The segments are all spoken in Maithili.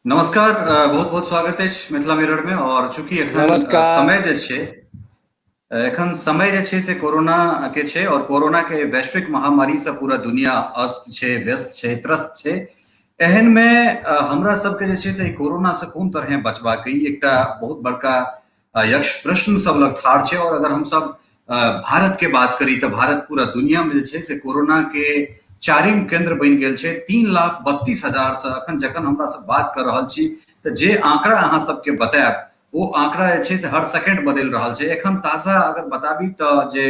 नमस्कार, बहुत बहुत स्वागत अछि मिथिला मिरर में। और चूंकि एखन नमस्कार। समय जे छै, एखन समय जे छै से कोरोना के छै और कोरोना के वैश्विक महामारी से पूरा दुनिया अस्त छै, व्यस्त छै, त्रस्त छै। एहन में हमरा सबके जे छै से कोरोना से कोन तरहे बचबाक, ई एकटा बहुत बड़का यक्ष प्रश्न सब लग ठाढ़ छै। और अगर हम सब भारत के बात करी तऽ भारत पूरा दुनिया में जे छै से कोरोना के चारिम केंद्र बनि गेल छै। 3,32,000 से अखन जखन हमरा सब बात कर रहल छी तऽ जे आंकड़ा अहाँ सबके बतायब ओ आंकड़ा जे छै से हर सेकेंड बदलि रहल छै। एखन ताजा अगर बताबी तऽ जे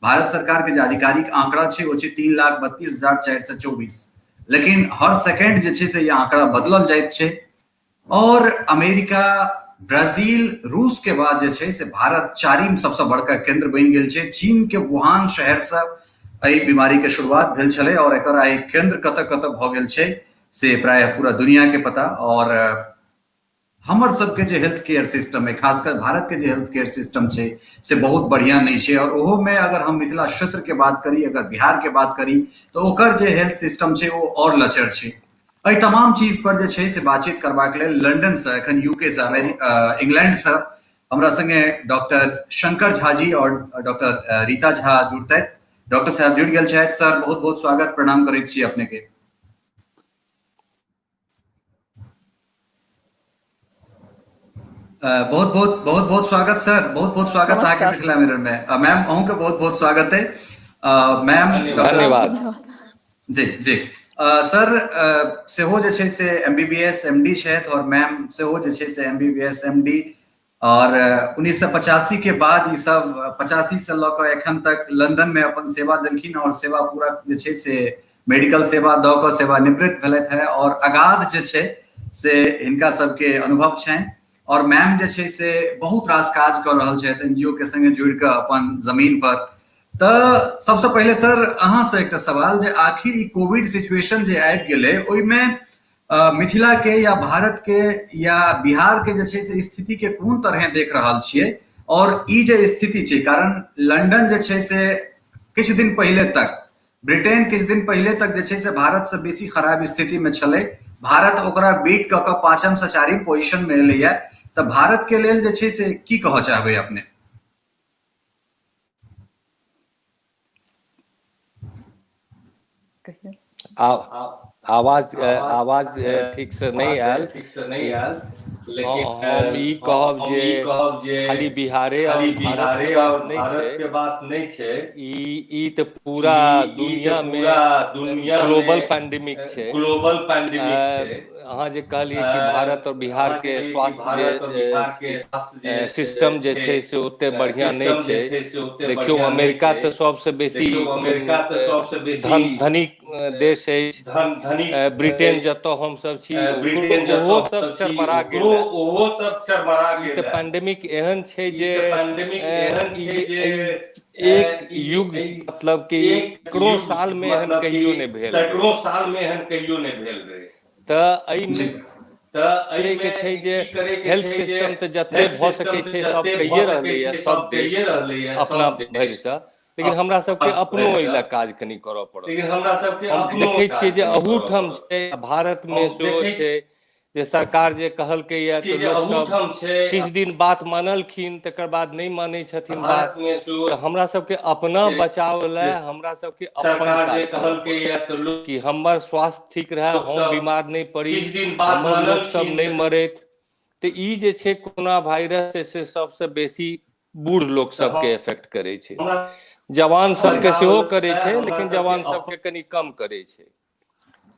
भारत सरकार के जे आधिकारिक आंकड़ा छै ओ छै 3,32,424, लेकिन हर सेकेंड जे छै से ई आंकड़ा बदलल जाइत छै। और अमेरिका, ब्राजील, रूस के बाद जे छै से भारत चारिम सबसँ बड़का केंद्र बनि गेल छै। चीन के वुहान शहर से एहि बीमारी के शुरुआत भेल छलै और एकर आइ केंद्र कतऽ कतऽ भऽ गेल छै से प्रायः पूरा दुनिया के पता। और हमर सबके जे हेल्थ केयर सिस्टम है, खासकर भारत के जे हेल्थ केयर सिस्टम छै से बहुत बढ़िया नहीं छै। और ओहो में अगर हम मिथिला क्षेत्र के बात करी, अगर बिहार के बात करी तो ओकर जे हेल्थ सिस्टम छै ओ और लचर छै। एहि तमाम चीज पर जे छै से बातचीत करबाक लेल लंदन से, एखन यूके से, इंग्लैंड से हमरा संगे डॉक्टर शंकर झा जी और डॉक्टर रीता झा जुड़तथि। डॉक्टर साहब जुड़ गेल छथि। सर बहुत बहुत स्वागत, प्रणाम करैत छी अपने के। बहुत बहुत बहुत बहुत स्वागत सर, बहुत बहुत स्वागत अहाँके मिथिला मिरर में। मैम अहूँ के बहुत बहुत स्वागत है। मैम धन्यवाद। जी जी सर सेहो जे छै से M B B S M D छथि और मैम सेहो जे छै से M B B S M D. और 1985 के बाद ई सब 85 से लऽ कऽ एखन तक लंदन में अपन सेवा देलखिन और सेवा पूरा जे छै से मेडिकल सेवा दऽ कऽ सेवानिवृत्त भेलथि है और अगाध जे छै से हिनका सबके अनुभव छनि। और मैम जे छै से बहुत रास काज कऽ रहल छथि एन जी ओ के संगे जुड़ि कऽ अपन जमीन पर। तऽ सबसँ पहिले सर अहाँ से एकटा सवाल जे आखिर ई कोविड सिचुएशन जे आबि गेलै ओहिमे मिथिला के या भारत के या बिहार के जे छै से स्थिति के कोन तरहे देख रहल छियै और ई जे स्थिति छै, कारण लंदन जे छै से किछु दिन पहिले तक, ब्रिटेन किछु दिन पहिले तक जे छै से भारत से बेसी खराब स्थिति में छलै, भारत ओकरा बीट कऽ कऽ पाँचम से चारिम पोजिशन में एलैया, तऽ भारत के लेल जे छै से की कहऽ चाहबै अपने? आवाज आवाज ठीक से नहि आयल। ठीक से नहि आयल, लेकिन हम ई कहब हम जे ई कहब जे खाली बिहारे और खाली भारत बिहारे के बात और नहि भारत छै, के बात नहि छै, ई तऽ पूरा ई तऽ दुनिया में पूरा दुनिया ग्लोबल में पैंडेमिक छै। ग्लोबल पैंडेमिक छै। अहाँ जे कहलियै कि भारत और बिहार अहाँ के जे कहलियै कि स्वास्थ्य भारत और जे बिहार के स्वास्थ्य जे सिस्टम जे छै से ओते बढ़िया नहि सिस्टम जे छै। छै से ओते देखियौ बढ़िया नहि अमेरिका छै। तऽ सबसँ बेसी देखियौ अमेरिका तऽ सबसँ बेसी धनिक देश अछि। धनिक ब्रिटेन अछि। जतऽ हमसब छी ब्रिटेन जतऽ ओहो सब हमसब छी, चरमरा ओकरो गेल। ओहो सब चरमरा ई गेल। तऽ पैंडेमिक एहन छै ई जे तऽ पैंडेमिक एहन छै ई जे एक ई युग मतलब कि एक सैकड़ों युग साल में एहन मतलब कि कहियो नहि भेल रहै। सैकड़ों साल में एहन कहियो नहि भेल रहै। तऽ एहिमे तऽ करैके एहिमे छै जे की करैके हेल्थ छै जे सिस्टम तऽ जते हेल्थ भऽ सिस्टम सकै तऽ छै सब जते कहिये भऽ सकै रहलैया छै सब सब देश कहिये रहलैया अपना सब देश भरिसँ, लेकिन हमरा सबके अपना अपनो एहि भरिसँ, लए काज कनि करऽ पड़त। लेकिन हमरा सबके हम अपनो देखै छियै काज जे कनि करऽ अहूठाम पड़त। छै, भारत मे हम सेहो देखै छै जे सरकार जे कहलकैया छियै तऽ जे लोक सब अहूठाम छै, किछु दिन बात मानलखिन तकर बाद नहि मानै छथिन बात। भारत मे सेहो तऽ हमरा सबके अपना छै बचाव लए जे हमरा सबके अपन सरकार काज जे करऽ कहलकैया पड़त तऽ लोक कि हमर स्वास्थ्य ठीक रहए, हम सब बीमार नहि पड़ी, किछु दिन बात हमर लोक सब मानलखिन नहि मरथि। तऽ ई जे छै कोरोना वायरस छै से सबसँ बेसी बूढ़ लोक तऽ सबके इफेक्ट करै छै, हमरा जवान सबके बचाव सेहो करै लए छै हमरा लेकिन सबके जवान सबके कनि कम करै छै।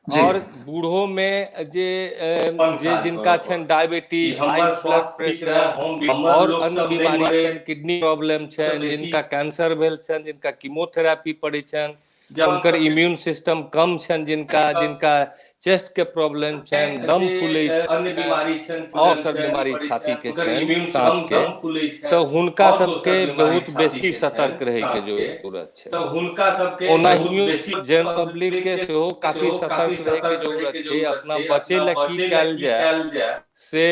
जी। और बूढ़ो में जे अपन जे काज जिनका करऽ छनि पड़त डायबिटीज, कि हाई हमर ब्लड स्वास्थ्य ठीक प्रेशर रहए, हम हमर और लोक अन्य सब नहि बीमारी मरे, छनि, किडनी प्रॉब्लम सबसँ छनि, बेसी जिनका कैंसर भेल छनि, जिनका कीमोथेरेपी पड़ै छनि, जवान हुनकर सबके इम्यून सिस्टम कम छनि, जिनका जिनका चेस्ट के प्रॉब्लम छनि, दम जे फूलै अन्य छनि बीमारी छनि, और फूलल सब छनि, बीमारी पड़ै छाती छनि, के हुनकर छनि, इम्यून सांस कम के, दम फूलै छनि तऽ हुनका और सबके दोसर बीमारी बहुत छाती बेसी के छनि, सतर्क रहै के सांस के, जरूरत छै। तऽ हुनका सबके बहुत ओनाहियो बेसी जनरल पब्लिक के सेहो काफी सेहो काफी सतर्क रहै के सतर्क रहै जरूरत के छै। जरूरत अपना छै। बचै अपना लए की बचै लए कयल की जाय कयल जाय से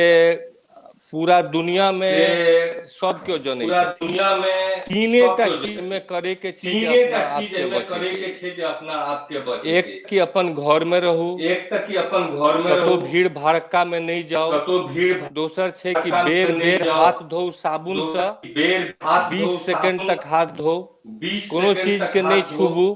पूरा दुनिया मे जे सब केओ जनै पूरा छथिन। दुनिया मे तीने सब टा केओ चीज जनै मे करे के छै जे तीने अपना टा आप चीज के एहिमे बचे करे के के छै जे अपना आप के बचे एक के। कि अपन घर मे रहू, एक तऽ कि अपन घर मे कतौ रहू, भीड़ भड़क्का मे नहि जाउ, कतौ भीड़ दोसर छै कि भड़क्का मे बेर नहि बेर जाउ, हाथ धोउ साबुन दोसर सँ, बेर हाथ 20 धोउ सेकेंड साबुन, तक हाथ धोउ, 20 कोनो सेकेंड चीज तक के नहि हाथ धोउ, छूबू,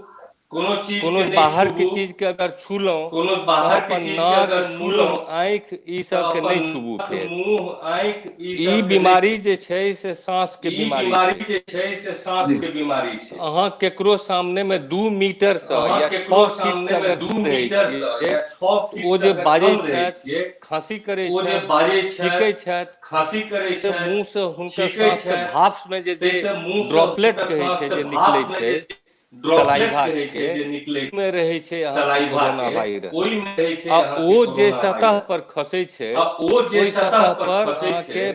कोनो चीज कोनो के नहि बाहर के छूबू, चीज के अगर छूलहुँ कोनो तऽ बाहर के अपन चीज के नाक अगर मुँह छूलहुँ आँखि ई तऽ सब के नहि अपन छूबू। नाक फेर मुँह आँखि ई ई सब के नहि, बीमारी जे छै से साँस के ई बीमारी बीमारी छै। जे छै से साँस जी के बीमारी छै। अहाँ केकरो सामने मे 2 मीटर सँ अहाँ या केकरो 6 फीट सँ सामने मे अगर 2 दूर रहै मीटर सँ छियै या 6 फीट ओ सँ जे अगर बाजै कम रहै छथि, छियै, खाँसी करै ओ जे छथि, बाजै छीकै छथि, छथि, खाँसी करै से छथि, मुँह सँ हुनकर छीकै साँस सँ छथि, भाफ मे जे जे ताहिसँ मुँह सँ ड्रॉपलेट हुनकर कहै साँस छै सँ जे निकलै भाफ मे छै जे ड्रॉपलेट सलाइवा कहै छै के, जे निकलै मे रहै छै अहाँके सलाइवा कोरोना के, वायरस। ओहिमे रहै छै आ अहाँके ओ जे कोरोना सतह वायरस। पर खसै छै आ ओ जे ओहि सतह सतह पर पर खसै अहाँके छै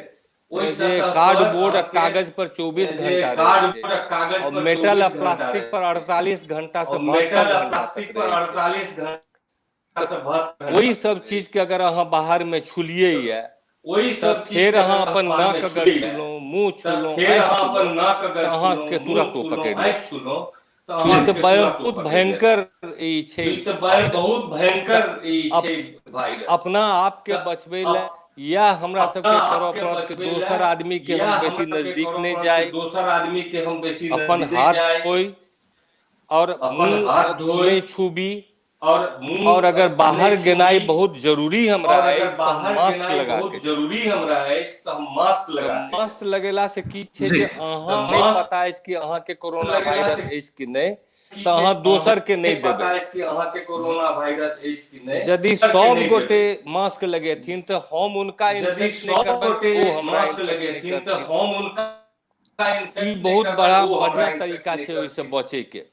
ओहि जे सतह पर कार्डबोर्ड आ अहाँके कागज पर 24 जे घंटा रहै छै कार्डबोर्ड आ कागज और पर मेटल आ 24 घंटा प्लास्टिक पर रहै छै 48 घंटा और से मेटल 72 आ घंटा प्लास्टिक तक पर रहै छै। 48 घंटा से 72 घंटा ओहि तक सब रहै चीज छै। के अगर अहाँ बाहर मे छुलियै ये ओहि तऽ सब चीज फेर के अहाँ अगर अपन बाहर मे नाक अगर छुलियै छुलहुँ, मुँह तऽ छुलहुँ, फेर आँखि अहाँ अपन छुलहुँ नाक तऽ अगर छुलहुँ, अहाँके मुँह तुरत ओ छुलहुँ, पकड़ि लेत। आँखि छुलहुँ तऽ ई तऽ अहाँके तुरत ओ बहुत पकड़ि लेत। भयंकर ई छै ई तऽ वायरस। बहुत तऽ भयंकर ई अप छै वायरस। अपना आपके तऽ बचबै लए इएह हमरा अपना सबके करऽ आपके पड़त कि बचबै दोसर लए आदमी के इएह हम बेसी हमरा सबके नजदीक करऽ नहि पड़त कि जाइ, दोसर आदमी के हम बेसी अपन नजदीक नहि हाथ जाइ, धोइ और अपन मुँह हाथ धोइ नहि छूबी, और मुँह और अगर नहि बाहर गेनाइ छूबी बहुत जरूरी हमरा और अगर अछि तऽ हम बाहर मास्क गेनाइ लगा बहुत के जाउ। जरूरी हमरा अछि तऽ हम मास्क तऽ लगा के मास्क जाउ। लगेला से की छै जी जे तऽ अहाँ नहि मास्क पता अछि कि अहाँके कोरोना लगेला वायरस से अछि कि नहि, की तऽ छै अहाँ दोसर के नहि नहि पता देबै। अछि कि अहाँके कोरोना वायरस अछि कि नहि, यदि दोसर के सब नहि गोटे देबै। मास्क लगेथिन तऽ हम हुनका यदि इन्फेक्ट नहि सब करबनि, गोटे ओ हमरा मास्क इन्फेक्ट नहि लगेथिन तऽ करथिन। हम हुनका ई इन्फेक्ट नहि बहुत करबनि, बड़ा ओ हमरा बढ़िया इन्फेक्ट तरीका नहि छै ओहिसँ करथिन। बचे के।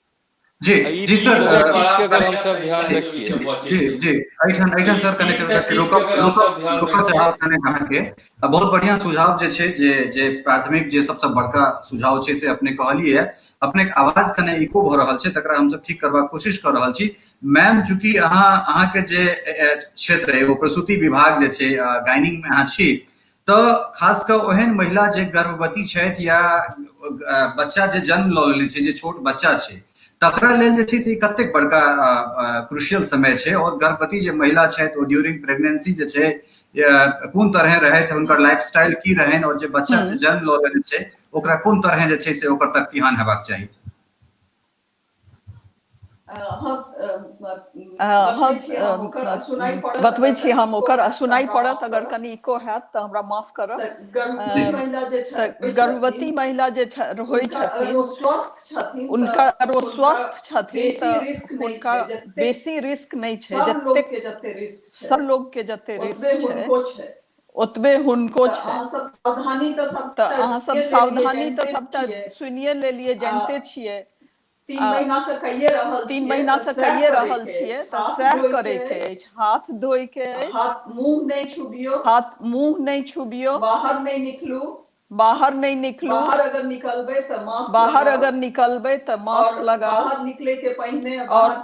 जी ई जी सर, तीनटा बहुत चीज बड़ा के अगर बढ़िया हमसब तरीका ध्यान छै रखिए। ओहिसँ बचे जी के। जी एहिठाम एहिठाम ई सर कने तीनटा चीज के रोकब अगर रोकब हमसब ध्यान रोकब रखिए। चाहब कने अहाँके। बहुत बढ़िया सुझाव जे छै जे जे प्राथमिक जे सबसँ बड़का सुझाव छै से अपने कहलियै। अपने के आवाज कने इको भऽ रहल छै, तकरा हमसब ठीक करबाक कोशिश कऽ रहल छी। मैम, चूँकि अहाँके जे क्षेत्र है ओ प्रसूति विभाग जे छै, गाइनिंग मे अहाँ छी, तऽ खास कऽ ओहन महिला जे गर्भवती छथि या बच्चा जे जन्म लऽ लेने छै, जे छोट बच्चा छै, तकरा लेल जे छै से कतेक बड़का क्रूशियल समय छै। और गर्भवती जे महिला छथि ओ ड्यूरिंग प्रेगनेंसी जे छै कोन तरहे रहथि, हुनकर लाइफस्टाइल की रहनि, और जे बच्चा जे जन्म लऽ लेने छै ओकरा कोन तरहे जे छै से ओकर तरक्कीहान हेबाक चाही। बतबै छी हम ओकर सुनाई पड़त, अगर कनि इको हैत तऽ हमरा माफ करब। गर्भवती महिला जे होइ छथिन हुनका अगर ओ स्वस्थ छथिन तऽ हुनका बेसी रिस्क नहि छै, जतेक सब लोग के जते रिस्क छै ओतबे हुनको छै। तऽ अहाँ सब सावधानी तऽ सबटा सुनिए लेलियै, जानिते छियै। 3 महीना से कहिए रहल 3 महीना से कहिए रहल छियै, तऽ सएह करैके अछि। हाथ धोइके अछि, हाथ मुँह नहि छुबियौ, हाथ मुँह नहि छुबियौ, बाहर नहि निकलू, बाहर नहि निकलू, बाहर अगर निकलबै तऽ मास्क बाहर अगर निकलबै तऽ मास्क लगाउ, बाहर निकले के पहिने और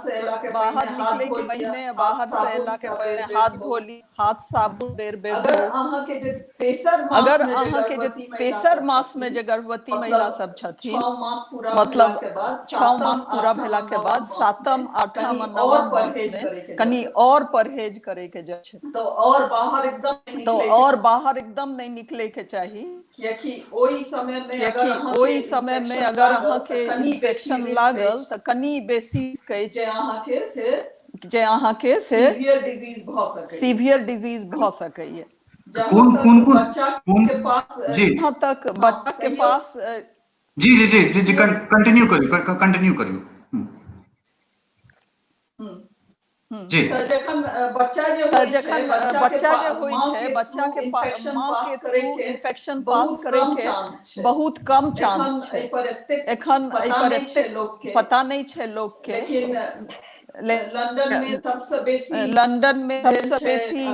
बाहर निकले के पहिने बाहर से अयला के पहिने हाथ धो ली, हाथ साबुन बेर बेर अगर धो। अहाँके जे तेसर मास अगर मे जे अहाँके जे गर्भवती महिला तेसर सब मास मे छथिन, जे गर्भवती मतलब महिला सब छथिन, 6 मास पूरा भेला मतलब के बाद 6 मास सातम, पूरा आठम भेला आ के नवम बाद मास सातम, मे आठम कनि आ और नवम मास परहेज मे करे के कनि जरूरत और छै। परहेज करे के जरूरत छै। तो और बाहर एकदम नहि तो निकले के और बाहर एकदम नहि निकले के चाही, कियाकि ओहि समय मे अगर कियाकि अहाँके ओहि समय मे इन्फेक्शन अगर लागल तऽ अहाँके कनि बेसी इन्फेक्शन रिस्क लागल अछि तऽ कनि बेसी रिस्क अछि जे अहाँके से जे अहाँके से सीवियर डिजीज भऽ सकैए, सीवियर डिजीज भऽ सकैए। जहाँ कोन तक कोन कोन बच्चा कोन के पास जी जहाँ तक हाँ बच्चा के कहियौ। पास जी जी जी जी जी कंटिन्यू करियौ, कंटिन्यू करियौ। जी तऽ जखन बच्चा जे तऽ होइ छै, जखन बच्चा के बच्चा जे होइ माँ छै, के बच्चा थ्रू के इन्फेक्शन माँ पास के करे थ्रू के इन्फेक्शन पास बहुत करे कम के चांस छै। बहुत कम एखन चांस छै। एहि पर एतेक एखन एहि पता पर नहि छै एतेक लोक के, पता नहि छै लोक के, लेकिन लंदन में सबसे बेसी लंदन में भेल सबसे छै बेसी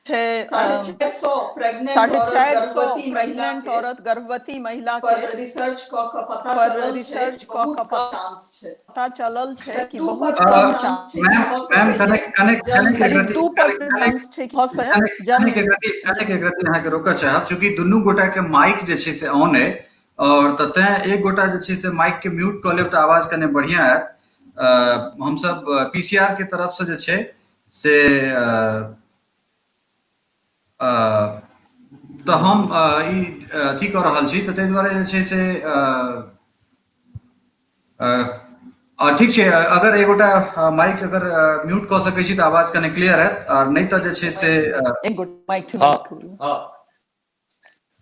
छै 450 प्रेग्नेंट 450 औरत गर्भवती महिला प्रेग्नेंट के औरत गर्भवती महिला पर के रिसर्च कऽ कऽ पता पर चलल छै रिसर्च कि कऽ बहुत कऽ कम चांस छै। पता चलल छै कि दू बहुत परसेंट कम चांस चांस छै कि मैम भऽ मैम सकैए कनेक कनेक जन्म कनेक एक करीब रति 2% कनेक कनेक चांस छै कि भऽ सकै कनेक जन्म कनेक एक रति कनेक एक रति अहाँके रोकऽ चाहब, चूँकि दुनू गोटा के माइक जे छै से ऑन अइ और तऽ तें एक गोटा जे छै से माइक के म्यूट कऽ लेब तऽ आवाज कने बढ़िया आयत। हमसब पीसीआर के तरफ से जे छै से तऽ हम ई अथी कऽ रहल छी, तऽ ताहि दुआरे जे छै से ठीक छै, अगर एगोटा माइक अगर म्यूट कऽ सकै छी तऽ आवाज कने क्लियर आयत, आर नहि तऽ जे छै से एक गोटा माइक हँ हँ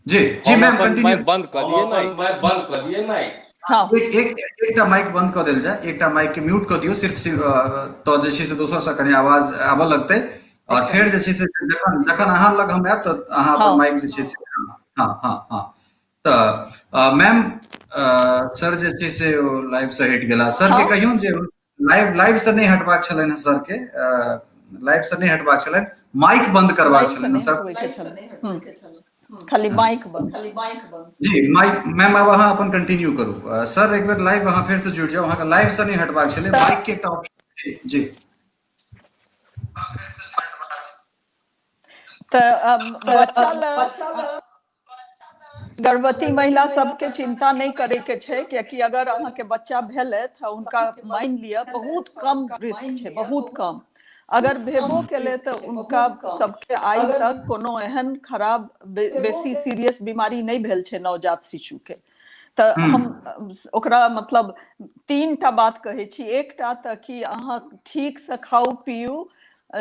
जी जी हम मैम अपन कंटिन्यू। माइक बंद कऽ हम दियै अपन माइक। माइक बंद कऽ दियै माइक। हँ एक एक एकटा माइक बंद कऽ देल जाय, एकटा माइक के म्यूट कऽ दियौ सिर्फ, तऽ जे छै से दोसर से कनि आवाज आबऽ लगतै और एकटा फेर जे छै से जखन जखन अहाँ लग हम आयब तऽ अहाँ अपन हँ माइक जे छै से हँ हँ हँ तऽ मैम सर जे छै से ओ लाइव से हटि गेला। सर के हँ कहियौ जे लाइव लाइव से नहि हटबाक छलनि हेँ सर के, लाइव से नहि हटबाक छलनि, माइक बंद करबाक लाइव से छलनि नहि सर। हटबै के लाइव से छलै। नहि हूँ हटबै के छल। खाली माइक बंद। खाली माइक बंद। जी माइक मैम आब अहाँ अपन कंटिन्यू करू। सर एक बेर लाइव अहाँ फेर से जुड़ि जाउ, अहाँके लाइव से नहि हटबाक छलै, तऽ माइक के एकटा ऑप्शन। जी तऽ बच्चा लए बच्चा लए गर्भवती महिला सबके चिन्ता नहि करे के छै, कियाकि अगर अहाँके बच्चा भेलै तऽ हुनका मानि लिअ बहुत कम रिस्क छै, बहुत कम। अगर भेबो केलै तऽ हुनका सबके आइ तक कोनो एहन खराब बेसी सीरियस बीमारी नहि भेल छै नवजात शिशु के। तऽ हम ओकरा मतलब 3टा बात कहै छी। एकटा तऽ कि अहाँ ठीक से खाउ पियू,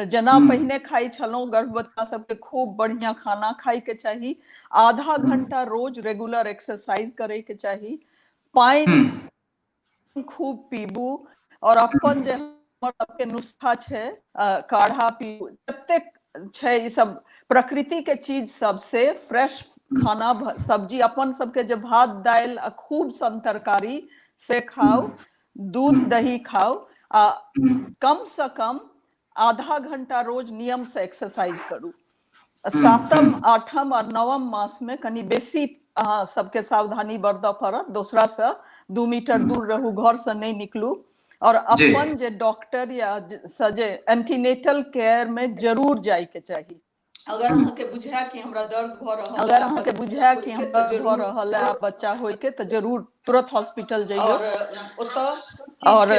जेना पहिने खाइ छलहुँ, गर्भवती सबके खूब बढ़िया खाना खाइके चाही, आधा घंटा रोज रेगुलर एक्सरसाइज करैके चाही, पानि खूब पीबू और अपन जे हमर सबके नुस्खा छै काढ़ा पीबू, जतेक छै ई सब प्रकृति के चीज सबसे फ्रेश खाना सब्जी, अपन सबके जे भात दालि आ खूब सन तरकारी से खाउ, दूध दही खाउ आ कम से कम आधा घंटा रोज नियम से एक्सरसाइज करू। 7म 8म और 9म मास में कनि बेसी अहाँ सबके सावधानी बरतऽ पड़त, दोसरा से 2 मीटर दूर रहू, घर से नहि निकलू और अपन जे डॉक्टर या से जे एंटीनेटल केयर में जरूर जाय के चाही। अगर अहाँके बुझाय कि हमरा दर्द भऽ रहल अगर अहाँके बुझाय कि हमरा दर्द भऽ रहल है बच्चा होय के, तऽ जरूर तुरंत हॉस्पिटल जइयौ और ओतऽ और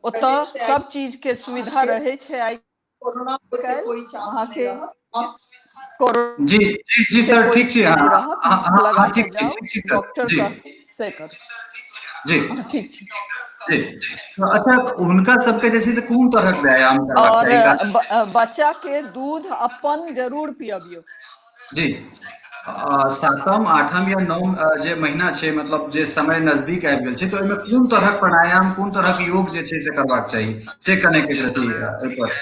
ओतऽ सब चीज के सुविधा रहै छै। आइ कोरोना के कोई चांस नहि रहत। जी जी जी सर ठीक छी, अहाँ ठीक छी, ठीक छी सर, डॉक्टर जी से कर जी ठीक छी जी। अच्छा हुनका सबके जे छै से कोन तरहक व्यायाम करबाक और चाही? बच्चा के दूध अपन जरूर पियबियौ। जी 7म 8म या 9म जे महीना छै, मतलब जे समय नजदीक आबि गेल छै, तऽ ओहिमे कोन तरहक प्राणायाम कोन तरहक योग जे छै से करबाक चाही, से कनेक एक रति एहि पर।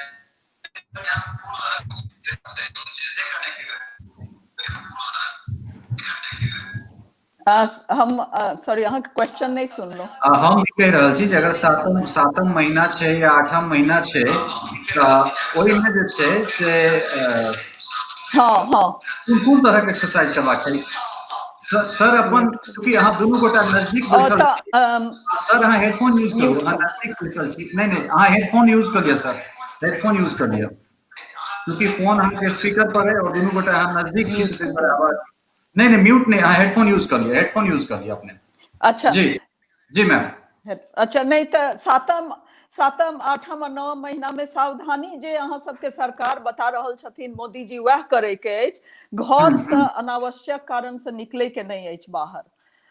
हम सॉरी अहाँके क्वेश्चन नहि सुनलहुँ। हम ई कहि रहल छी जे अगर सातम महीना छै या 8म महीना छै तऽ ओहिमे जे छै से हँ हँ कोन कोन तरहक एक्सरसाइज करबाक चाही? सर अपन चूँकि अहाँ दुनू गोटा नजदीक बैसल छी, सर अहाँ हेडफोन यूज करू, अहाँ नजदीक बैसल छी। नहि नहि अहाँ हेडफोन यूज कऽ लिअ सर, हेडफोन यूज कऽ लिअ, चूँकि फोन अहाँके स्पीकर पर है और दुनू गोटा अहाँ नजदीक छी तऽ ताहि दुआरे आवाज नहीं नहीं म्यूट नहीं, अहाँ हेडफोन यूज कर लिअ, हेडफोन यूज कर लिअ अपने। अच्छा जी जी मैम। अच्छा नहीं तऽ 7म 8म आ 9म महीना में सावधानी जे अहाँ सबके सरकार बता रहल छथिन मोदी जी, वएह करे के अछि। घर से अनावश्यक कारण से निकले के नहीं अछि बाहर।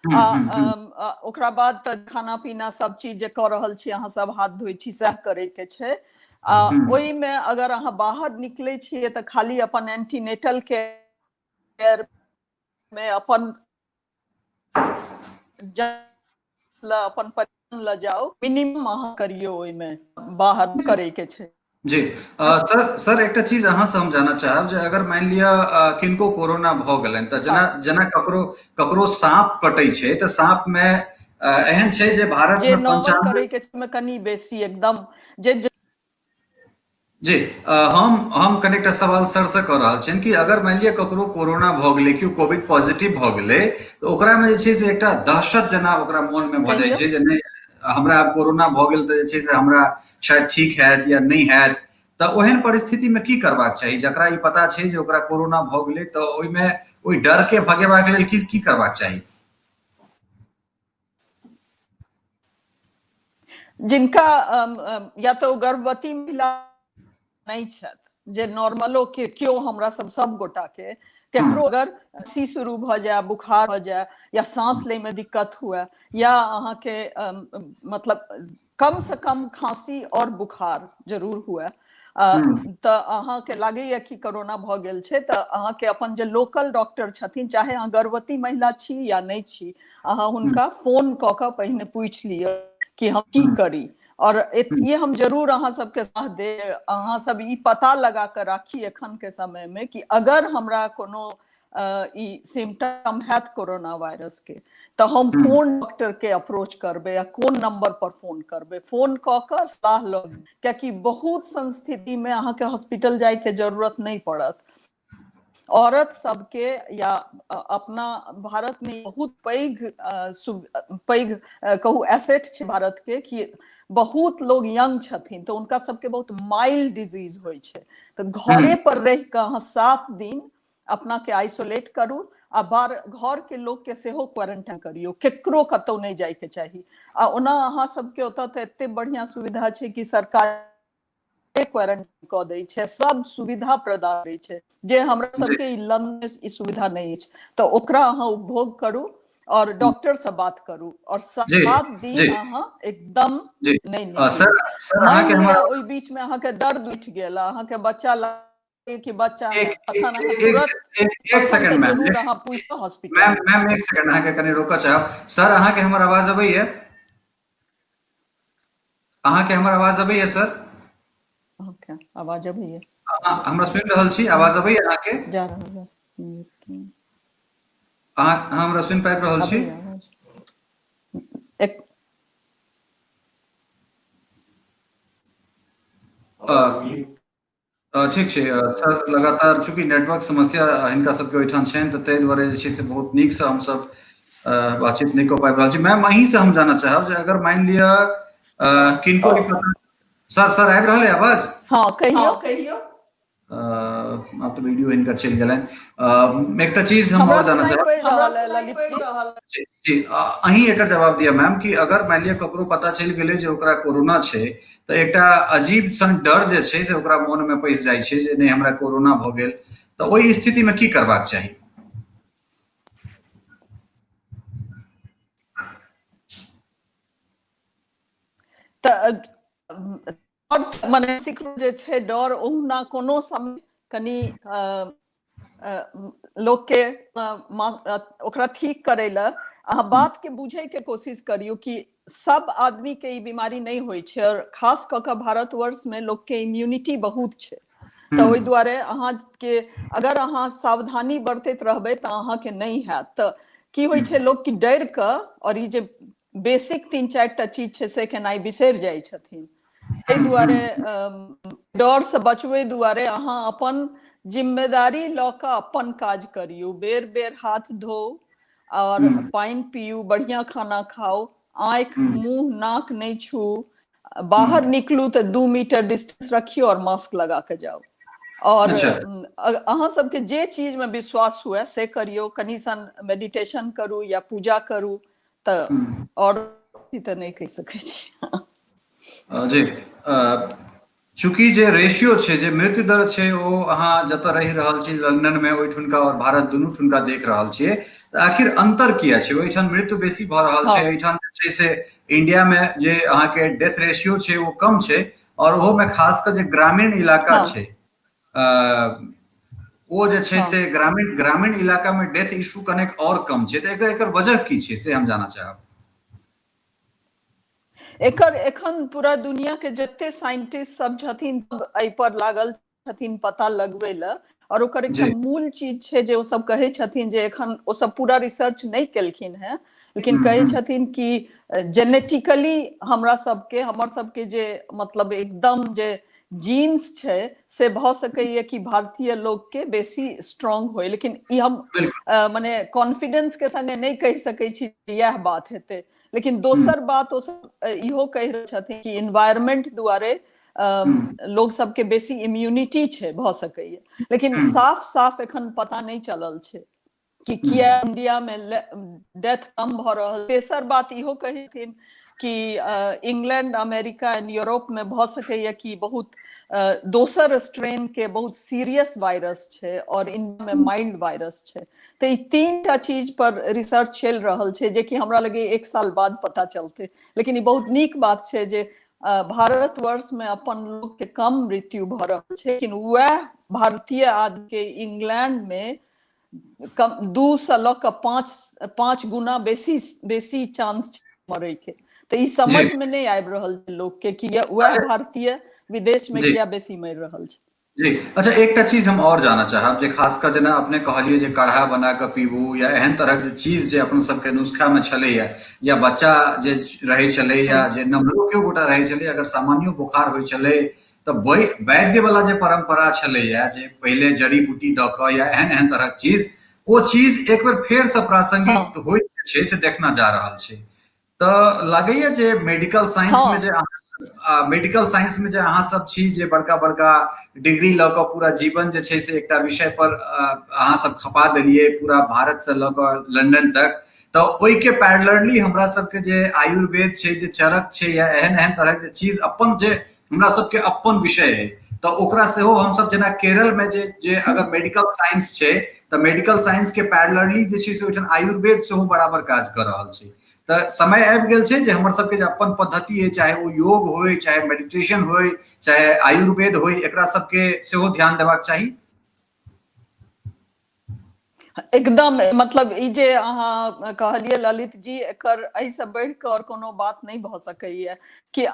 आ ओकरा बाद तऽ खाना पीना सब चीज जे कऽ रहल छी अहाँ सब, हाथ धोइ छी, सएह करे के छै। आ ओहिमे अगर अहाँ बाहर निकले छियै तऽ खाली अपन एंटीनेटल केयर में अपन अपन परिवार ल जाउ, मिनिमम अहाँ करियौ, ओहिमे बाहर करे के छै। जी सर, सर एकटा चीज अहाँ से हम जानऽ चाहब जे अगर मानि लिअ किनको कोरोना भऽ गेलनि तऽ जेना जेना ककरो ककरो साँप कटै छै तऽ साँप मे एहन छै जे भारत जे मे नॉर्मल 95 करे के छै, कनि बेसी एकदम जे जी, हम कनि एकटा सवाल सर से कऽ रहल छियनि कि अगर मानि लिअ ककरो कोरोना भऽ गेलै, केओ कोविड पॉजिटिव भऽ गेलै, तऽ ओकरामे जे छै से एकटा दहशत जेना ओकरा मोनमे भऽ जाइ कहियौ। छै जे नहि हमरा आब कोरोना भऽ गेल तऽ जे छै से हमरा शायद ठीक हैत या नहि हैत। तऽ ओहन परिस्थितिमे की करबाक चाही जकरा ई पता छै जे ओकरा कोरोना भऽ गेलै, तऽ ओहिमे ओहि डरके भगेबाक लेल की की करबाक चाही? जिनका या तऽ ओ गर्भवती महिला नहि छथि, जे नॉर्मलो के केओ हमरा सब सब गोटा के केकरो अगर सी शुरू भऽ जाय, बुखार भऽ जाय या सांस लै में दिक्कत हुए या अहाँके मतलब कम से कम खांसी और बुखार जरूर हुए, तऽ अहाँके लागैया कि कोरोना भऽ गेल छै, तऽ अहाँके अपन जे लोकल डॉक्टर छथिन, चाहे अहाँ गर्भवती महिला छी या नहि छी, अहाँ हुनका फोन कऽ कऽ पहिने पूछि लिअ कि हम की करी। और ई हम जरूर अहाँ सबके सलाह दे, अहाँ सब ई पता लगा कऽ राखी एखन के समय में कि अगर हमरा कोनो ई सिम्टम हैत कोरोना वायरस के तऽ हम कोन डॉक्टर के अप्रोच करबै या कोन नंबर पर फोन करबै। फोन कऽ कऽ सलाह लऽ, कियाकि बहुत संस्थिति में अहाँके हॉस्पिटल जाय के जरूरत नहि पड़त। औरत सबके या अपना भारत में बहुत पैघ पैघ कहू एसेट छै भारत के कि बहुत लोग यंग छथिन, तऽ हुनका सबके बहुत माइल्ड डिजीज होइ छै। तऽ घरे पर रहि कऽ अहाँ 7 दिन अपना के आइसोलेट करू आ बार घर के लोग के सेहो क्वारंटाइन करियौ, केकरो कतौ नहि जाय के चाही। आ ओना अहाँ सबके ओतऽ तऽ एते बढ़िया सुविधा छै कि सरकार क्वारंटाइन कऽ दै छै, सब सुविधा प्रदान करै छै, जे हमरा सबके ई लंदन ई सुविधा नहि अछि। तऽ ओकरा अहाँ उपभोग करू और डॉक्टर से बात करू और 7 दिन अहाँ एकदम नहि निकलू। सर अहाँके हमर ओहि बीच में अहाँके दर्द उठि गेल, अहाँके बच्चा कि बच्चा एक सेकंड मैम, मैम मैम एक सेकंड अहाँके कनि रोकऽ चाहब। सर अहाँके हमर आवाज अबैया? अहाँके हमर आवाज अबैया सर? ओके, आवाज अबैया। हमरा सुनि रहल छी? आवाज अबैया अहाँके? जा रहल है। अहाँ हमरा सुनि पाबि रहल छी? एक ठीक छै सर, लगातार चूँकि नेटवर्क समस्या हिनका सबके ओहिठाम छनि तऽ ताहि दुआरे जे छै से बहुत नीकसँ हमसब बातचीत नहि कऽ पाबि रहल छी। मैम अहीँसँ हम जानऽ चाहब जे अगर मानि लिअ किनको भी पता। सर सर आबि रहल है आवाज? हँ, कहियौ कहियौ। आब तऽ वीडियो हिनकर चलि गेलनि। एकटा चीज हम आओर जानऽ चाहब जी, जी अहीं एकर जवाब दिअ मैम कि अगर मानि लिअ ककरो पता चलि गेलै जे ओकरा कोरोना छै तऽ एकटा अजीब सन डर जे छै से ओकरा मोन मे पैसि जाइ छै जे नहि हमरा कोरोना भऽ गेल, तऽ ओहि स्थिति मे की करबाक चाही? तऽ मानसिक जे छै डर ओहुना कोनो समय कनि लोकके ओकरा ठीक करै लए अहाँ बात के बुझै के कोशिश करियौ कि सब आदमी के ई बीमारी नहि होइ छै और खास कऽ कऽ भारतवर्ष में लोक के इम्यूनिटी बहुत छै, तऽ ओहि दुआरे अहाँके अगर अहाँ सावधानी बरतैत रहबै तऽ अहाँके नहि हैत। तऽ की होइ छै लोक की डरि कऽ और ई जे बेसिक 3-4 टा चीज छै से केनाइ बिसरि जाइ छथिन। एहि दुआरे डर से बचबै दुआरे अहाँ अपन जिम्मेदारी लऽ कऽ अपन काज करियौ, बेर बेर हाथ धो और पानि पियू, बढ़िया खाना खाउ, आँखि मुँह नाक नहि छू, बाहर निकलू तऽ 2 मीटर डिस्टेंस रखियौ और मास्क लगा के जाउ। और अहाँ सबके जे चीज में विश्वास हुए से करियौ, कनि सन मेडिटेशन करू या पूजा करू, तऽ और तऽ नहि कहि सकै छी। जी, चूँकि जे रेशियो छै, जे मृत्यु दर छै, ओ अहाँ जतऽ रहि रहल छी लंदन में ओहिठुनका और भारत दुनू ठुनका देख रहल छियै, तऽ आखिर अंतर किया छै? ओहिठाम मृत्यु बेसी भऽ रहल छै, एहिठाम जे छै से इंडिया में जे अहाँके डेथ रेशियो छै ओ कम छै, और ओहो में खास कऽ जे ग्रामीण इलाका छै ओ जे छै से ग्रामीण ग्रामीण इलाका में डेथ इशू कनेक और कम छै, तऽ एकर वजह की छै से हम जानऽ चाहब। एकर एखन पूरा दुनिया के जते साइंटिस्ट सब छथिन सब एहि पर लागल छथिन पता लगबै लए, और ओकर एकटा मूल चीज छै जे ओ सब कहै छथिन जे एखन ओ सब पूरा रिसर्च नहि केलखिन हेँ, लेकिन कहै छथिन कि जेनेटिकली हमरा सबके, हमर सबके जे मतलब एकदम जे जीन्स छै से भऽ सकैए कि भारतीय लोकके बेसी स्ट्रांग होय, लेकिन ई हम मने कॉन्फिडेंस के संगे नहि कहि सकै छी इएह बात हेतै। लेकिन दोसर बात ओ सब इहो कहि रहल छथिन कि इन्वायरमेंट दुआरे लोग सबके बेसी इम्यूनिटी छै, भऽ सकैए, लेकिन साफ साफ एखन पता नहि चलल छै कि किया इंडिया में डेथ कम भऽ रहल। तेसर बात इहो कहथिन कि इंग्लैंड, अमेरिका एंड यूरोप में भऽ सकैए कि बहुत दोसर स्ट्रेन के बहुत सीरियस वायरस छै और इंडिया में माइल्ड वायरस छै। तऽ ई 3टा चीज पर रिसर्च चलि रहल छै, जेकि हमरा लगे 1 साल बाद पता चलतै। लेकिन ई बहुत नीक बात छै जे भारतवर्ष में अपन लोग के कम मृत्यु भऽ रहल छै, लेकिन वएह भारतीय आदमी के इंग्लैंड में कम 2 से लऽ कऽ 5 गुना बेसी बेसी चांस छै मरै के। तऽ ई समझ में नहि आबि रहल छै लोक के कि वएह भारतीय विदेश में किया बेसी मरि रहल छै। जी अच्छा, एकटा चीज हम और जानऽ चाहब जे खास कऽ जेना अपने कहलियै जे काढ़ा बना कऽ पीबू या एहन तरहक जे चीज जे अपन सबके नुस्खा मे छलैया, या बच्चा जे रहै छलै या जे नम्हरो केओ गोटा रहै छलै, अगर सामान्यो बोखार होइ छलै तऽ वैद्य वाला जे परम्परा छलैया जे पहिले जड़ी बूटी दऽ कऽ या एहन एहन तरहक चीज, ओ चीज एक बेर फेरसँ प्रासंगिक होइत छै से देखना जा रहल छै। तऽ लागैया जे मेडिकल साइंस में जे मेडिकल साइंस में जे अहाँ सब छी, जे बड़का बड़का डिग्री लऽ कऽ पूरा जीवन जे छै से एकटा विषय पर अहाँ सब खपा देलियै, पूरा भारत से लऽ कऽ लंदन तक, तऽ ओहिके पैरेलली हमरा सबके जे आयुर्वेद छै, जे चरक छै या एहन एहन तरहक जे चीज अपन जे हमरा सबके अपन विषय है, तऽ ओकरा सेहो हमसब जेना केरल में जे जे अगर मेडिकल साइंस छै तऽ मेडिकल साइंस के पैरेलली जे छै से ओहिठाम आयुर्वेद सेहो बराबर काज कऽ रहल छै। तऽ समय आबि गेल छै जे हमर सबके जे अपन पद्धति है, चाहे ओ योग होय, चाहे मेडिटेशन होय, चाहे आयुर्वेद होय, एकरा सबके सेहो ध्यान देबाक चाही। एकदम, मतलब ई जे अहाँ कहलियै ललित जी, एकर एहिसँ बढ़ि कऽ आओर कोनो बात नहि भऽ सकैया कि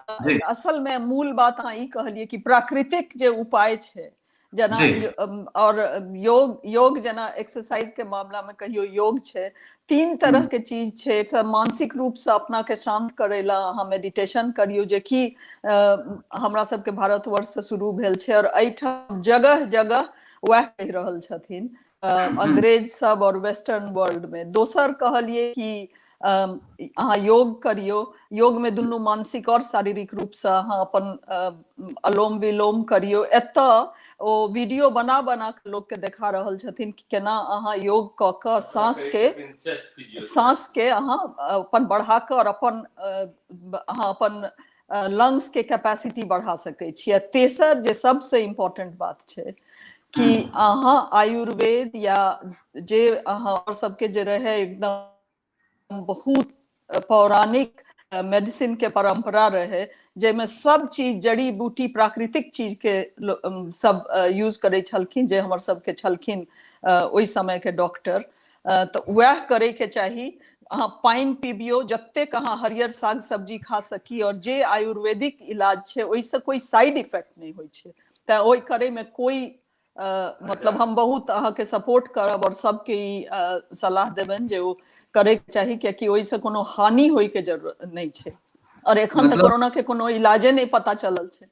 असल मे मूल बात अहाँ ई कहलियै कि प्राकृतिक जे उपाय छै जेना और योग, योग जेना एक्सरसाइज के मामला में कहियो योग छै, 3 तरह के चीज छै। एक मानसिक रूप से अपना के शांत करे ला अहाँ मेडिटेशन करियो, जे कि हमरा सबके भारतवर्ष से शुरू भेल छै और एहिठाम जगह जगह वएह कहि रहल छथिन अंग्रेज सब और वेस्टर्न वर्ल्ड में। दोसर कहलिए कि अहाँ योग करियो, योग में दुनू मानसिक और शारीरिक रूप से अहाँ अपन अलोम विलोम करियो। एतऽ ओ वीडियो बना बना के लोक के देखा रहल छथिन कि केना अहाँ योग कऽ कऽ साँस के अहाँ अपन बढ़ा कऽ और अपन अहाँ अपन लंग्स के कैपेसिटी बढ़ा सकै छी। आ तेसर जे सबसे इम्पोर्टेंट बात छै कि अहाँ आयुर्वेद या जे अहाँ और सबके जे रहे एकदम बहुत पौराणिक मेडिसिन के परंपरा रहे, जाहिमे सब चीज जड़ी बूटी प्राकृतिक चीज के सब यूज करै छलखिन, जे हमर सबके छलखिन ओहि समय के डॉक्टर, तऽ वएह करे के चाही। अहाँ पानि पीबियौ, जतेक अहाँ हरियर साग सब्जी खा सकी, और जे आयुर्वेदिक इलाज छै ओहिसँ कोइ साइड इफेक्ट नहि होइ छै, तैं ओहि करे में कोई मतलब हम बहुत अहाँके सपोर्ट करब और सबके ई सलाह देबनि जे ओ करैके चाही, कियाकि ओहिसँ कोनो हानि होइके जरूरत नहि छै। और एखन तऽ कोरोना के कोनो इलाजे नहि पता चलल छै।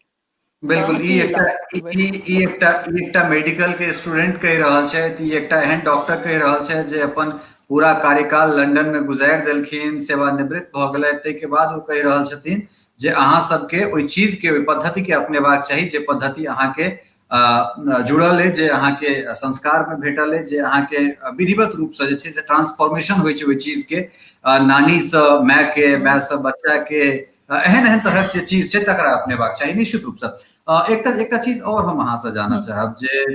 बिल्कुल, ई एकटा ई एकटा मेडिकल के स्टूडेंट कहि रहल छथि, ई एकटा एहन डॉक्टर कहि रहल छथि जे अपन पूरा कार्यकाल लंदन में गुजारि देलखिन, सेवानिवृत्त भऽ गेलथि, ताहिके बाद ओ कहि रहल छथिन जे अहाँ सबके ओहि चीज के, ओहि पद्धति के अपनेबाक चाही जे पद्धति अहाँके जुड़ल अइ, जे अहाँके संस्कार में भेटल अइ, जे अहाँके विधिवत रूप से जे छै से ट्रांसफॉर्मेशन होइ छै ओहि चीज के, नानी से माय के, माय से बच्चा के, एहन एहन तरहक जे चीज छै तकरा अपनेबाक चाही निश्चित रूप से। एकटा एकटा चीज और हम अहाँ से जानऽ चाहब जे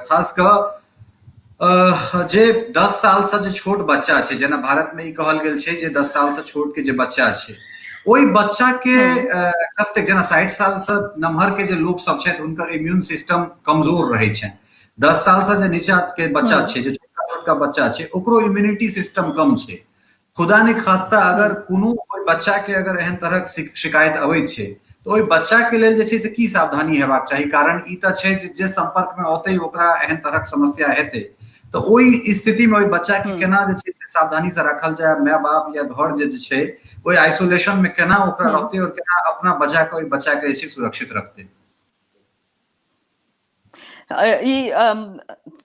खास कऽ जे 10 साल से जे छोट बच्चा छै, जेना भारत में ई कहल गेल छै जे 10 साल से छोट के जे बच्चा छै ओहि बच्चा के कतेक, जेना 60 साल से नमहर के जे लोक सब छथि हुनकर इम्यून सिस्टम कमजोर रहै छनि, 10 साल से जे नीचा के बच्चा छै, जे छोटका छोटका बच्चा छै, ओकरो इम्यूनिटी सिस्टम कम छै। खुदा ने खास्ता अगर कोनो बच्चा के अगर एहन तरहक शिकायत अबै छै तऽ ओहि बच्चा के लेल जे छै से की सावधानी हेबाक चाही? कारण ई तऽ छै जे सम्पर्क में औतै ओकरा एहन तरहक समस्या हेतै, तऽ ओहि स्थिति में ओहि बच्चा के केना जे छै से सावधानी से राखल जाय, माय बाप या घर जे छै ओहि आइसोलेशन में केना ओकरा रहतै और केना अपना बचा के ओहि बच्चा के जे छै सुरक्षित रखतै? ई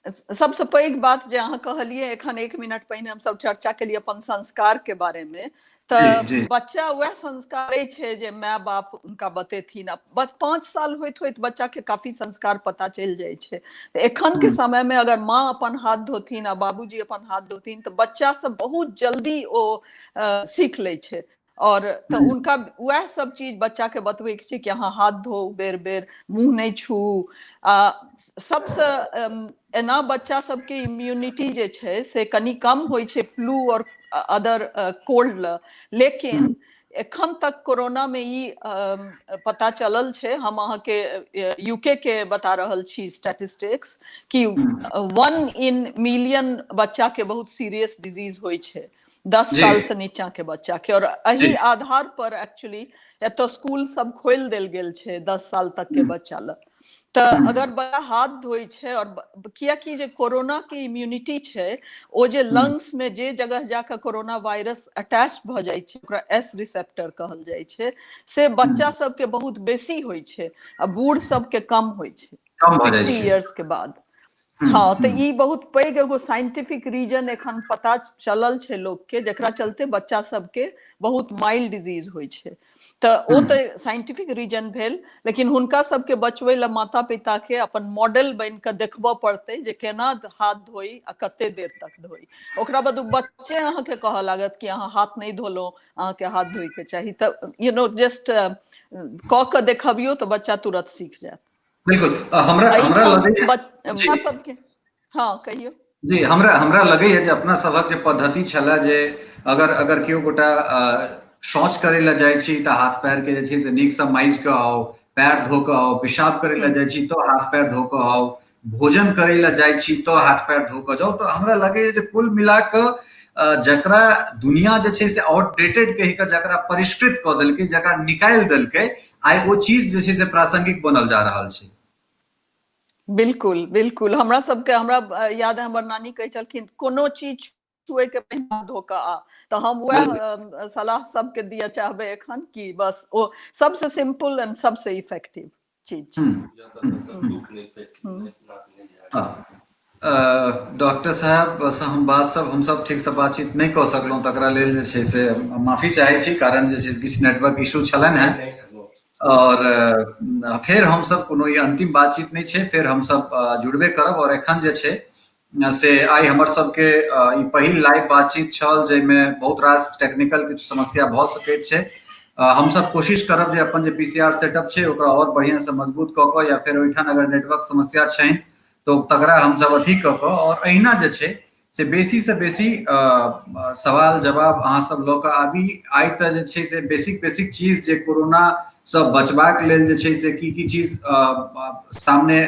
सबसँ पैघ बात जे अहाँ कहलियै एखन 1 मिनट पहिने हमसब चर्चा केलियै अपन संस्कार के बारे में, तऽ बच्चा वएह संस्कारे छै जे माय बाप उनका बतेथिन। 5 साल होइत होइत बच्चा के काफी संस्कार पता चलि जाइ छै। तऽ एखन के समय में अगर माँ अपन हाथ धोथिन आ बाबूजी अपन हाथ धोथिन तऽ बच्चा सब बहुत जल्दी ओ सीख लै छै। और तऽ उनका वएह सब चीज बच्चा के बतबै के छै कि अहाँ हाथ धो बेर बेर, मुँह नहि छू। आ सबसँ एना बच्चा सबके इम्यूनिटी जे छै से कनि कम होइ छै फ्लू और अदर कोल्ड ल, लेकिन एखन तक कोरोना में ई पता चलल छै, हम अहाँके यूके के बता रहल छी स्टैटिस्टिक्स, कि 1 in million बच्चा के बहुत सीरियस डिजीज होइ छै 10 साल से नीचा के बच्चा के। और एहि आधार पर एक्चुअली एतऽ स्कूल सब खोलि देल गेल छै 10 साल तक के बच्चा लए। तऽ अगर बच्चा हाथ धोइ छै, और कियाकि जे कोरोना के इम्यूनिटी छै ओ जे लंग्स में जे जगह जाके कोरोना वायरस अटैच भऽ जाइ छै ओकरा एस रिसेप्टर कहल जाइ छै, से बच्चा सबके बहुत बेसी होइ छै आ बूढ़ सबके कम होइ छै 60 इयर्स के बाद। हँ, तऽ ई बहुत पैघ एगो साइंटिफिक रीजन एखन पता चलल छै लोक के, जकरा चलते बच्चा सबके बहुत माइल्ड डिजीज होइ छै। तऽ ओ तऽ साइंटिफिक रीजन भेल, लेकिन हुनका सबके बचबै लए माता पिता के अपन मॉडल बनि कऽ देखबऽ पड़तै जे केना हाथ धोइ आ कते देर तक धोइ। ओकरा बाद ओ बच्चे अहाँके कहऽ लागत कि अहाँ हाथ नहि धोलहुँ, अहाँके हाथ धोइके चाही। तऽ you know just कऽ कऽ देखबियौ तऽ बच्चा तुरत सीख जायत। बिल्कुल। हमरा हमरा लगैया बच्चा सबके, हँ कहियौ जी, हमरा हमरा लगैया जे अपना सभक जे पद्धति छलै जे अगर अगर केओ गोटा शौच करै लए जाइ छी तऽ हाथ पैर के जे छै से नीकसँ माजि कऽ आउ, पैर धो कऽ आउ, पेशाब करै लए जाइ छी तऽ हाथ पैर धो कऽ आउ, भोजन करै लए जाइ छी तऽ हाथ पैर धो कऽ जाउ। तऽ हमरा लगैया जे कुल मिला कऽ जकरा दुनिया जे छै से आउटडेटेड कहि कऽ जकरा परिष्कृत कऽ देलकै, जकरा निकालि देलकै, आइ ओ चीज जे छै से प्रासंगिक बनल जा रहल छै। बिल्कुल बिल्कुल। हमरा सबके हमरा याद है हमर नानी कहै छलखिन कोनो चीज छुए के पहिने धो कऽ आ। तऽ हम वएह सलाह सबके दिअ चाहबै एखन कि बस ओ सबसे सिंपल एंड सबसे इफेक्टिव चीज। डॉक्टर साहब से हम बात सब हमसब ठीक से बातचीत नहि कऽ सकलहुँ, तकरा लेल जे छै से माफी चाहै छी, कारण जे छै किछु नेटवर्क इशू छलनि हेँ। और फेर हमसब कोनो ई अंतिम बातचीत नहि छै, फेर हमसब जुड़बे करब। और एखन जे छै से आइ हमर सबके ई पहिल लाइव बातचीत छल जाहिमे बहुत रास टेक्निकल किछु समस्या भऽ सकैत छै। हमसब कोशिश करब जे अपन जे पीसीआर सेटअप छै ओकरा और बढ़िआँ से मजबूत कऽ कऽ, या फेर ओहिठाम अगर नेटवर्क समस्या छनि तऽ तकरा हमसब अथी कऽ कऽ, और अहिना जे छै से बेसी से बेसी सवाल जवाब अहाँ सब लऽ कऽ आबी। आइ तऽ जे छै से बेसिक बेसिक चीज जे कोरोना सँ बचबाक लेल जे छै से की की चीज सामने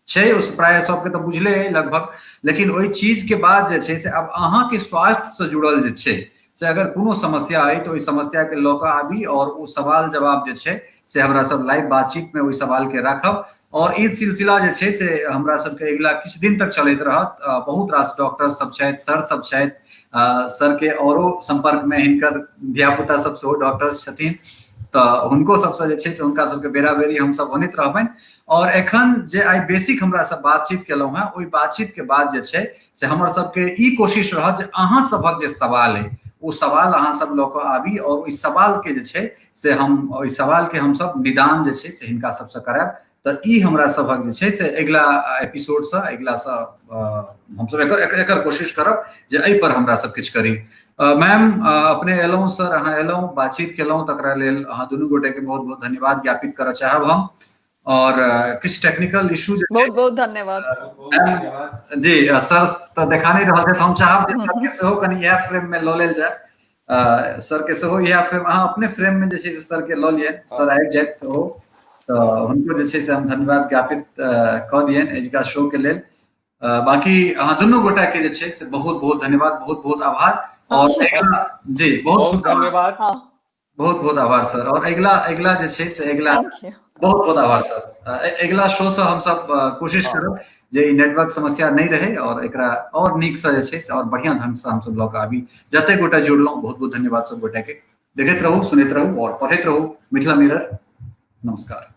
छै उस प्राय सबके तऽ बुझले अइ लगभग, लेकिन ओहि चीज के बाद जे छै से आब अहाँके स्वास्थ्य से जुड़ल जे छै से अगर कोनो समस्या अइ तऽ ओहि समस्या के लऽ कऽ आबी और ओ सवाल जवाब जे छै से हमरा सब लाइव बातचीत में ओहि सवाल के राखब। और ई सिलसिला जे छै से हमरा सबके अगिला किछु दिन तक चलैत रहत। बहुत रास डॉक्टर सब छथि, सर सब छथि, सर के औरो संपर्क में हिनकर धियापुता सब सेहो डॉक्टर्स छथिन, तऽ हुनको सबसँ जे छै से हुनका सबके बेरा बेरी हमसब अनैत रहबनि। और एखन जे आइ बेसिक हमरा सब बातचीत केलहुँ हेँ, ओहि बातचीत के बाद जे छै से हमर सबके ई कोशिश रहत जे अहाँ सभक जे सवाल अइ ओ सवाल अहाँ सब लऽ कऽ आबी और ओहि सवाल के जे छै से हम ओहि सवाल के हमसब निदान जे छै से हिनका सबसँ करायब। तऽ ई हमरा सभक जे छै से अगिला एपिसोडसँ अगिलासँ हमसब एकर एकर कोशिश करब जे एहि पर हमरा सब किछु करी। मैम अपने एलहुँ, सर अहाँ एलहुँ, बातचीत केलहुँ, तकरा लेल अहाँ दुनू गोटे के बहुत बहुत धन्यवाद ज्ञापित करऽ चाहब हम। और किछु टेक्निकल इशू बहुत बहुत धन्यवाद जी। सर तऽ देखा नहि रहल छथि, हम चाहब जे सर के सेहो कनि इएह फ्रेम में लऽ लेल जाय। सर के सेहो इएह फ्रेम, अहाँ अपने फ्रेम में जे छै से सर के लऽ लिअ, सर आबि जायत तऽ ओ तऽ हुनको जे छै से हम धन्यवाद ज्ञापित कऽ दियनि अजुका शो के लेल। बाकी अहाँ दुनू गोटा के जे छै से बहुत बहुत धन्यवाद, बहुत बहुत आभार। और जी बहुत बहुत धन्यवाद, बहुत बहुत आभार सर। और अगिला अगिला जे छै से अगिला बहुत बहुत आभार सर। अगिला शो से हम सब कोशिश करब जे ई नेटवर्क समस्या नहीं रहे और एकरा और नीक से जे छै से और बढ़िया ढंग से हम सब लऽ कऽ आबी। जते गोटा जुड़लहुँ बहुत बहुत धन्यवाद सब गोटा के। देखैत रहू, सुनैत रहू और पढ़ैत रहू मिथिला मिरर। नमस्कार।